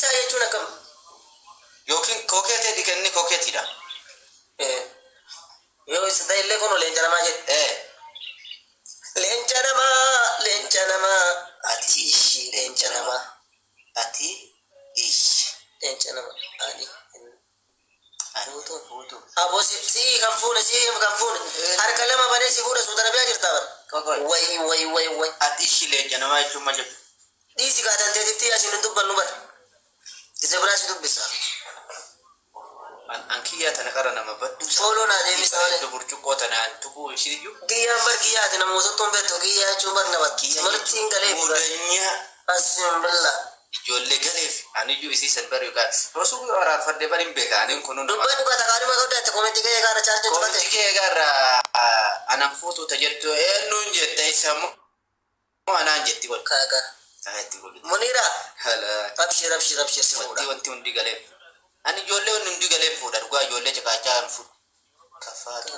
Isaa jechuun akkam? Yookiin kookeetee dhiqanni kookeetiidha. Yoo isa ta'e illee kun leenca namaa jedhe. Leenca namaa, leenca namaa, ati ishii leenca namaa. Ati ishi. Leenca namaa, ani. Fuutuu. Fuutuu. Aboo si kan fuune, si kan fuune. Harka lama banee si fuudha, Suudi Arabiyaa jirtaa bara. Kokoi. Way way way way. Ati ishi leenca namaa jechuun maal jechuudha? Dhiisi kaatan teetiftii asiin hin dubbannu bara. Isa biraa si dubbisa. An kiyyaa tana qara nama baddu. Follow naa deebisa malee. Burcuqqoo tanaan tuquu ishiiyyuu. Kiyyaan bar kiyyaati, nama osoo hin beektu, kiyyaa jechuun bar nama timirtiin galee. Mudanyaa. Asin billa. Ijoollee galeef aniyyuu isii san bari yookaan osoo araarfadhee bari hin beeka aniin kun hunduma. Dubbadhu ka takaadhuma qabda comment kee eegaara chaarjii Comment cufate. Kee egaarra anan fuutuu tajettu eenyuun jetta, isa moo anaan jetti godhe. Kaaga. Itti godhe. Munira. Hala. Abshir, abshir, abshir, si Wanti fuudha. Wanti hundi galeef. Ani ijoollee wanti hundi galeef fuudha, dhugaa ijoollee caqaachaa hin fuudhu. Kafaatu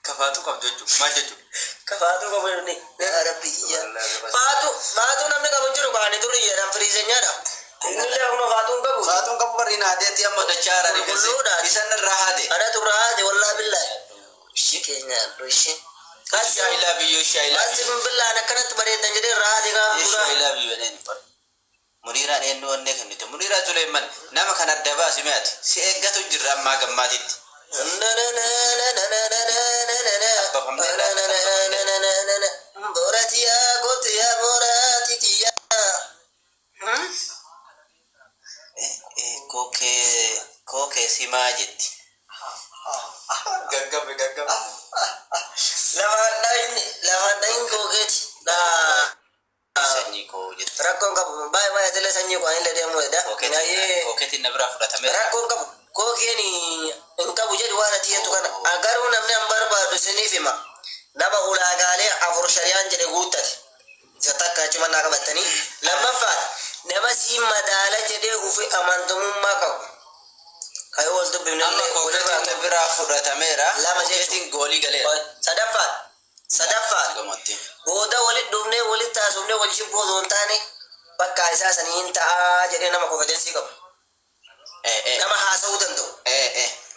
kafaatu qabdu jechuudha. Maal jechuudha? Kafaatu qabu inni. Yaa Rabbi iyya. Faatu faatu namni qabu hin jiru, kaani duri jedhan firiisenyaadha. Inni illee akkuma faatu hin qabu. Faatuun qabu barri naadeetti amma dachaa haaraa rifeensi. Qulqulluudha. Isan irraa haade. Anatu irraa haade, wallaahi billaahi. Ishee keenya ishee. I love you, I love Asi you. kun billaan akkanatti bareedan jedhee irraa haade gaafa I duraa. love you jedheen bara. Muniiraan eenyu onnee kennite? Muniiraa Suleeman nama kan adda baasi mi'aati. Si eeggatu jirra ammaa gammaatitti. Booratiyaa kootiyaa booratitiyaa. Kookee kookee simaa jetti. Gaggabe gaggabe. Lafaan dhahin, lafaan dhahin kookeeti. Sanyii koo jetti. Rakkoon qabu, baay'ee baay'ee illee sanyii koo anillee deemuu edda. Kookeetiin kookeetiin na biraa fudhatameera. Rakkoon qabu, kookeen hin qabu jedhu waan ati jettu kana. Garuu namni an barbaadu isiniif hima. Nama ulaagaalee afur shariyaan jedhe guuttate. Isa takka achuma naa qabattanii. Lammaffaan, nama sii madaala jedhee ufi amantamummaa qabu. Kayoo wal dubbifne Amma illee kookeetiin walirraa na biraa fudhatameera. Lama. Kookeetiin goolii galeera. Sadaffaan, sadaffaan. Gamatti. Booda walitti dhufnee, walitti haasofnee, wal jibbuu osoo hin taane, bakka isaa sanii hin ta'aa jedhee nama confidence qabu. Nama haasa'uu danda'u.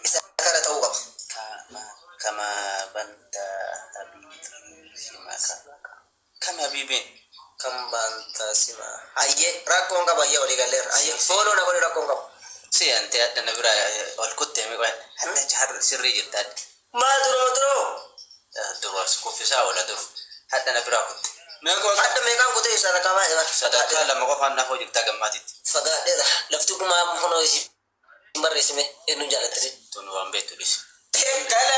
Isa kana ta'uu qaba. Kama kama banta habibi simaka. Kam habibiin? Kan baantaa simaa. Ayyee, rakkoon qaba, ayyee, walii galleerra. Ayyee, follow na godhe, rakkoon qabu. Si ante adda na biraa ol kuttee mi qoy. Hadda har'a sirrii jirta adda. Maal duroo duroo? Dura si kuffisaa oola dur. Hadda na biraa kutte. Meeqa? Hadda meeqaan kutee sadarkaa baay'ee bara. Sadarkaa lama qofaan naafoo jirta gammaatitti. Fagaadheera. Lafti gumaa kunoo isin barreessime, eenyuun jaalattise? Tun waan beektu dhisi. Kana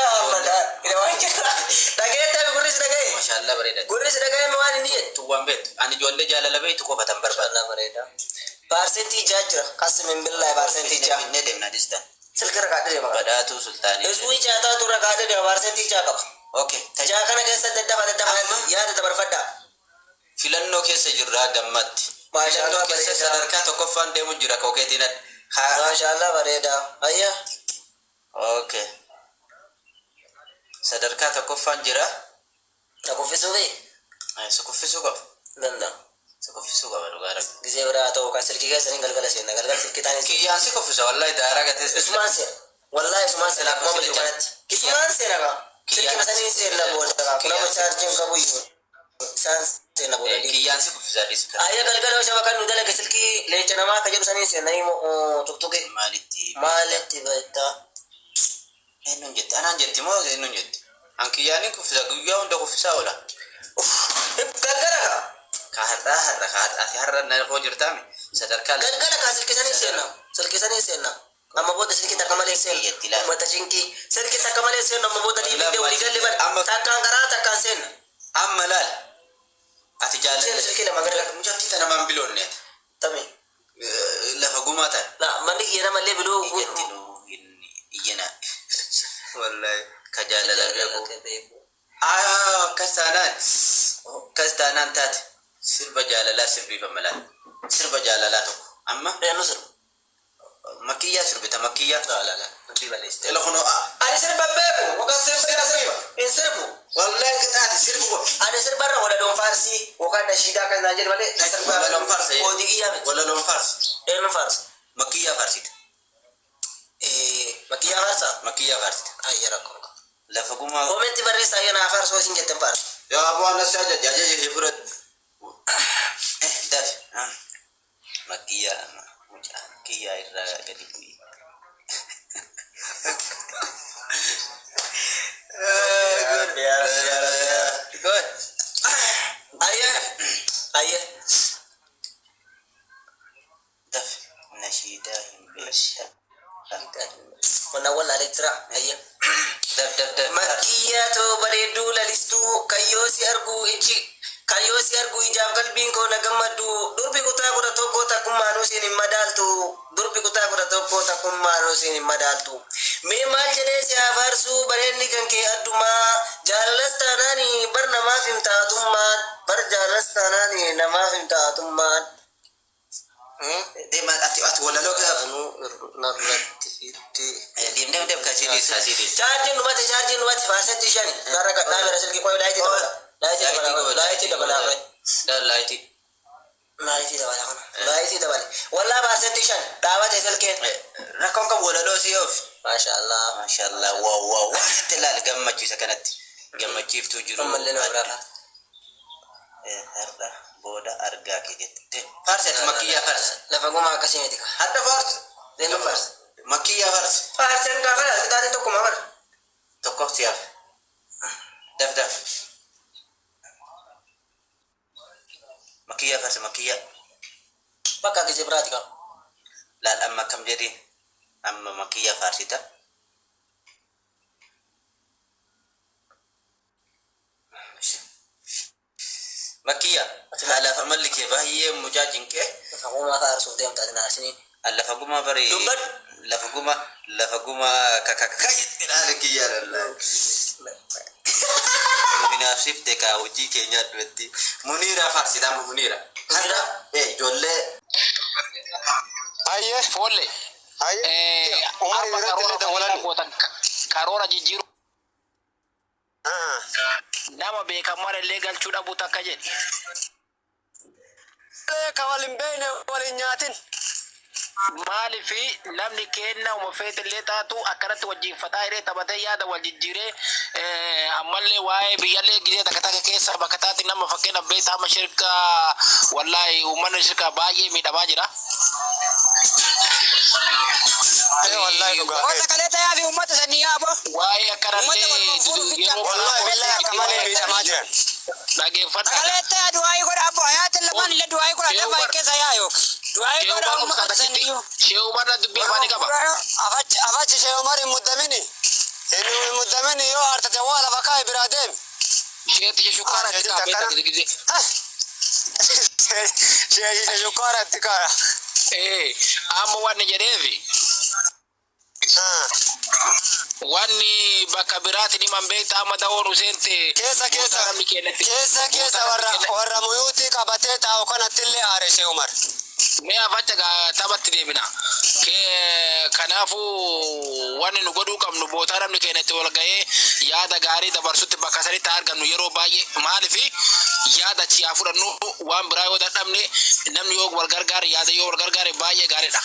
waan jira. Dhageettaa gurris dhaga'e. Mashaallaa, bareeda. Gurris dhaga'e waan inni jedhe. Tun waan beektu. Ani ijoollee jaalala beektu qofa tan barbaada. Mashaallaa, bareeda. 6% jira. Qasimin billaahi 6%. Finnee deemna distan. Silkii irra kaadhee deema. Badhaatuu sultaanii. Isuu jaataa turra kaadhee deema, 6% qaba. Okay. Jaa kana keessa daddafa daddafa yaada dabarfadhaa. Filannoo keessa jirra gammatti. Maashaallah, Filannoo keessa bareeda. sadarkaa tokkoffaan deemu jira kookeetiin adda. Maashaallah, bareeda. Ayya. Okay. Sadarkaa tokkoffaan jira. Na kuffisuu fi Si kuffisuu qaba. Danda'a. Si kuffisuu qaba, dhugaa Rabbi. Gisee biraa ta'uu kan silkii keessanii galgala seenna. Galgala silkii taanii. Kiyyaan si kuffisa, wallahi daaraa gatee. Isumaan seena. Wallahi isumaan seena, akkuma amma jiru kanatti. Isumaan seena kaa. Silkii masanii seenna booda kaa. Kun amma chaarjiin qabu iyyuu. Isaan seenna booda. Kiyyaan si kuffisa dhiisu. Ayya, galgala yoo shabakan nu dalage, silkii leenca namaa akka jedhu sanii seenna immoo tuktuqee. Maalitti? Maalitti beektaa? Eenyuun jetti? Anaan jetti moo eenyuun jetti? An kiyyaanin kuffisa, guyyaa hunda kuffisaa oola. Galgala kaa. Ka har'aa har'a ka har'a ati har'a nafoo jirtaami sadarkaa Galgala kaa, silkii sanii seenna. Silkii sanii seenna. Amma booda silkii takka malee seenna. Iyyatti ilaali. Uummata cinqii. Silkii takka malee seenna amma booda dhiibee walii galle bara. Amma- Takkaan karaa takkaan seenna. Amma laal. Ati Seenu jaalala. silkii lama gara. Mucattii tana maan biloonne ati? Tami. Lafa gumaa tana. La manni kiyya namallee biloo. Iyyatti nuu hin iyyina. Wallahi ka jaalala beeku. Akkas taanaan, akkas taanaan taate sirba jaalalaa sirbiifama laal. Sirba jaalalaa tokko. Amma Eenyu sirba? Makiyyaa sirbita makiyyaa. La la la. Dubbii balleessite. Ela kunoo Ani sirba hin beeku. Yookaan sirba Sirba sirba. hin sirbu. Wallahi qixaati sirbu kun. Ani sirbarra walaloon faarsii yookaan nashiidaa kan naan jedhu malee sirba Walaloon faarsa. Qoodii kiyyaa miti. Walaloon faarsa. Eenyu faarsa? Makiyyaa faarsita. Makiyyaa faarsaa? Makiyyaa faarsita. Ayya rakkoo qabu. Lafa gumaa. Comment barreessaa yoo naa faarsoo isin jettan faarsa. Yaa abbaa annas ajaja ajaja ishee fudhadhu. Dafi. Makiyyaa mucaan kiyyaa irraa gadi bu'i. Good. Ayya. Ayya. Dafi. Nashiidaa hin beekta. Qonna wallaalee jira. Ayya. Daf daf daf. Makiyyaa too bareedduu lalistuu kayyoo si arguu ijji kayyoo si arguu ijaaf qalbiin koo na gammaddu durbi kutaa 11 takkummaanuu siin hin madaaltu durbi kutaa 11 takkummaanuu siin hin madaaltu mee maal jedhee si haa faarsuu bareenni kan kee addumaa jaalalas taanaani bar namaaf him taatummaan bar jaalalas taanaani namaaf him taatummaan. Deema ati ati walaloo gaaf. Anuu narratti fiddee. Deem deem deem kasii dees kasii dees. Chaarjiin dhumate chaarjiin dhumate faarsantii shani. Narra gadhaa bira silkii qoy laayitii dabala. Laayitii dabala laayitii dabala qoy. Laayitii. Laayitii dabala kana. Laayitii dabale. Wallaa faarsantii shan dhaabate silkeen. Rakkoon qabu walaloo si oof. Maasha Allah. Maashaallah wow wow wow itti laal gammachiisa kanatti gammachiiftuu jiru. Ammallee nama biraa. Har'a booda argaa kee jette. Faarsi ati makiyyaa faarsi. Lafa gumaa akkasii miti ka. Hadda faarsi. Deemu faarsi. Makiyyaa faarsi. Faarsan gaafa laal qixaatiin tokkuma bara. Tokko siyaaf. Daf daf. Makiyyaa faarsi makiyyaa. Bakka gisee biraati qaba. Laal amma akkam jedhiin. Amma makiyyaa faarsita. Makiyyaa haalaaf amalli kee baay'ee mucaa cinqee. Lafa gumaa faarsuuf deemta ati naarsiniin. Lafa gumaa bari. Dubbadhu. Lafa gumaa lafa gumaa kakakka jette laal kiyyaa lallaa. Minaafsifte kaa hojii kee nyaadhu jetti. Muniira faarsita amma Muniira. Muniira? Ijoollee. Hayyee. Folle. Hayyee. Umar Amma irratti karoora illee dabalani. gootan karoora jijjiiruu nama beekamaa illee galchuu dhabu takka jedhi. Ka wal hin beekne wal hin nyaatin. Maaliif namni kenna uma feetillee taatu akkanatti wajjin fataa hiree taphatee yaada wal jijjiiree ammallee waa'ee biyyallee gizee takka takka keessa bakka taati nama fakkeenyaaf beektaa amma shirka wallaahi uummanni shirka baay'ee miidhamaa jira. Ee wallahi dhugaa Warra keeti. kalee tayaa fi uummata sanii yaabo. Waa'ee akkanallee Uummata wal fuudhu yeroo Wallahi billahi akka malee miidhamaa jiran. Dhageeffadhaa. Kalee tayaa du'aayii godha abbo hayaatiin lamaan illee du'aayii godha lafa keessa yaa yookiin. Du'aayii godha uummata saniyyuu. Shee Umar dubbii afaanii qaba. Afachi afachi Shee Umar hin muddamini. Hin muddamini yoo aartate waa lafa kaa'e biraa deemi. Sheetti shukkaara itti kaa'e beektaa gizee. Shee shukkaara itti kaa'e. Amma wanni jedheefi wanni bakka biraatiin himan beektaa amma da'oon seente. Keessa keessa keessa keessa warra warra muyuutii qabatee taa'u kanatti illee aare Shee Umar. Mee afacha taphatti deemina. Kanaafuu wanni nu godhuu qabnu bootaa namni keenya itti wal ga'ee yaada gaarii dabarsutti bakka sanitti argannu yeroo baay'ee maaliif yaada achi haa fudhannu waan biraa yoo dadhabne namni yoo wal gargaare yaada yoo wal gargaare baay'ee gaariidha.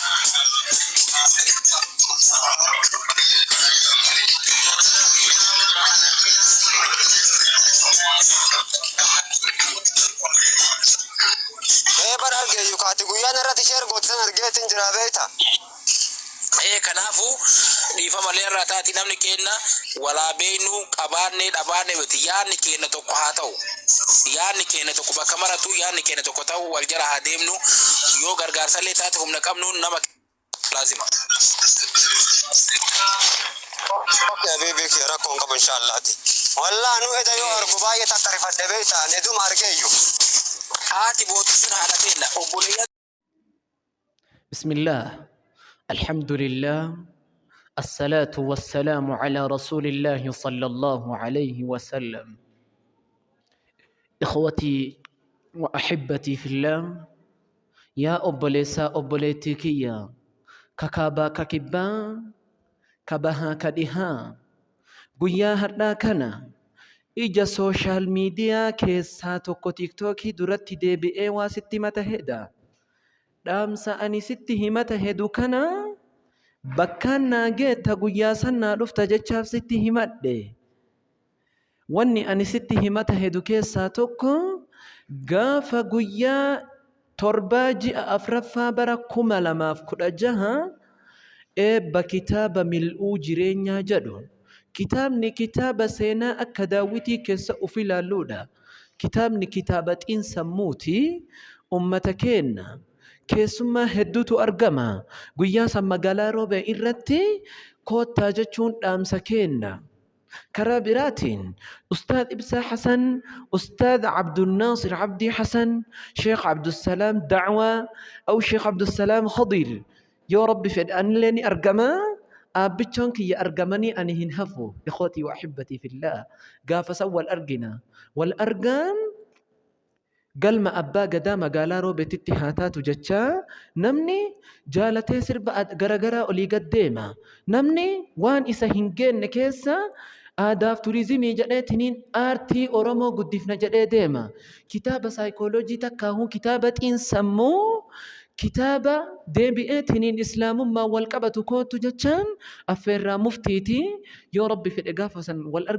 Ee bar argeeyyu kaati guyyaan irratti share goote san argeetin jira beekta. Ee kanaafuu dhiifama illee irraa taati namni keenya walaa beeknu qabaannee dhabaannee miti yaadni keenya tokko haa ta'u. Yaadni keenya tokko bakka maratu yaadni keenya tokko ta'u wal jala haa deemnu yoo gargaarsa illee taate humna qabnu nama laazima. Okay habibi kiyya rakkoon qabu inshaallaati. Wallah nu eda yoo argu baay'ee takka rifadhe beekta ani eduma argeeyyu. Haati bootu sun haadha keenya obboleeyyan. بسم الله الحمد لله الصلاة والسلام على رسول الله صلى الله عليه وسلم إخوتي وأحبتي في الله yaa obboleessaa obboleettii kiyya Ka kaabaa ka kibbaa, ka bahaa ka dhihaa. Guyyaa har'aa kana ija social media keessaa tokko tiktookii duratti deebi'ee waa sitti himata heda. Dhaamsa ani sitti himata hedu kana bakkaan naa geetta guyyaa san naa dhufta jechaaf sitti himadhe. Wanni ani sitti himata hedu keessaa tokko gaafa guyyaa torbaa ji'a afraffaa bara 2016 eebba kitaaba Mil'uu Jireenyaa jedhu. Kitaabni kitaaba seenaa akka daawwitii keessa uf ilaalluudha. Kitaabni kitaaba xiinsammuuti. Ummata keenna keessummaa hedduutu argama. Guyyaa san magaalaa Roobee irratti koottaa jechuun dhaamsa keenna. Karaa biraatiin Ustaaz Ibsaa Hasan, Ustaaz Abdulnaasir Abdii Hasan, Sheekh Abdulsalaam Da'waa, aw Sheekh Abdulsalaam Khadir yoo Rabbi fedhe anillee ni argama. Aabbichoon kiyya argamanii ani hin hafu. Ikhwatii wa ahibbatii fillah. Gaafa san wal argina. Wal argaan Galma Abbaa Gadaa Magaalaa Roobeetitti haa taatu jechaa namni jaalatee sirba garagaraa olii gad deema. Namni waan isa hin geenne keessa aadaaf turizimii jedheetiniin aartii Oromoo guddifna jedhee deema. Kitaaba saayikooloojii takkaahuu kitaaba xiinsammuu kitaaba deebi'eetiniin islaamummaan wal qabatu koottu jechaan affeerraa muftiiti. Yoo Rabbi fedhe gaafa san wal argina.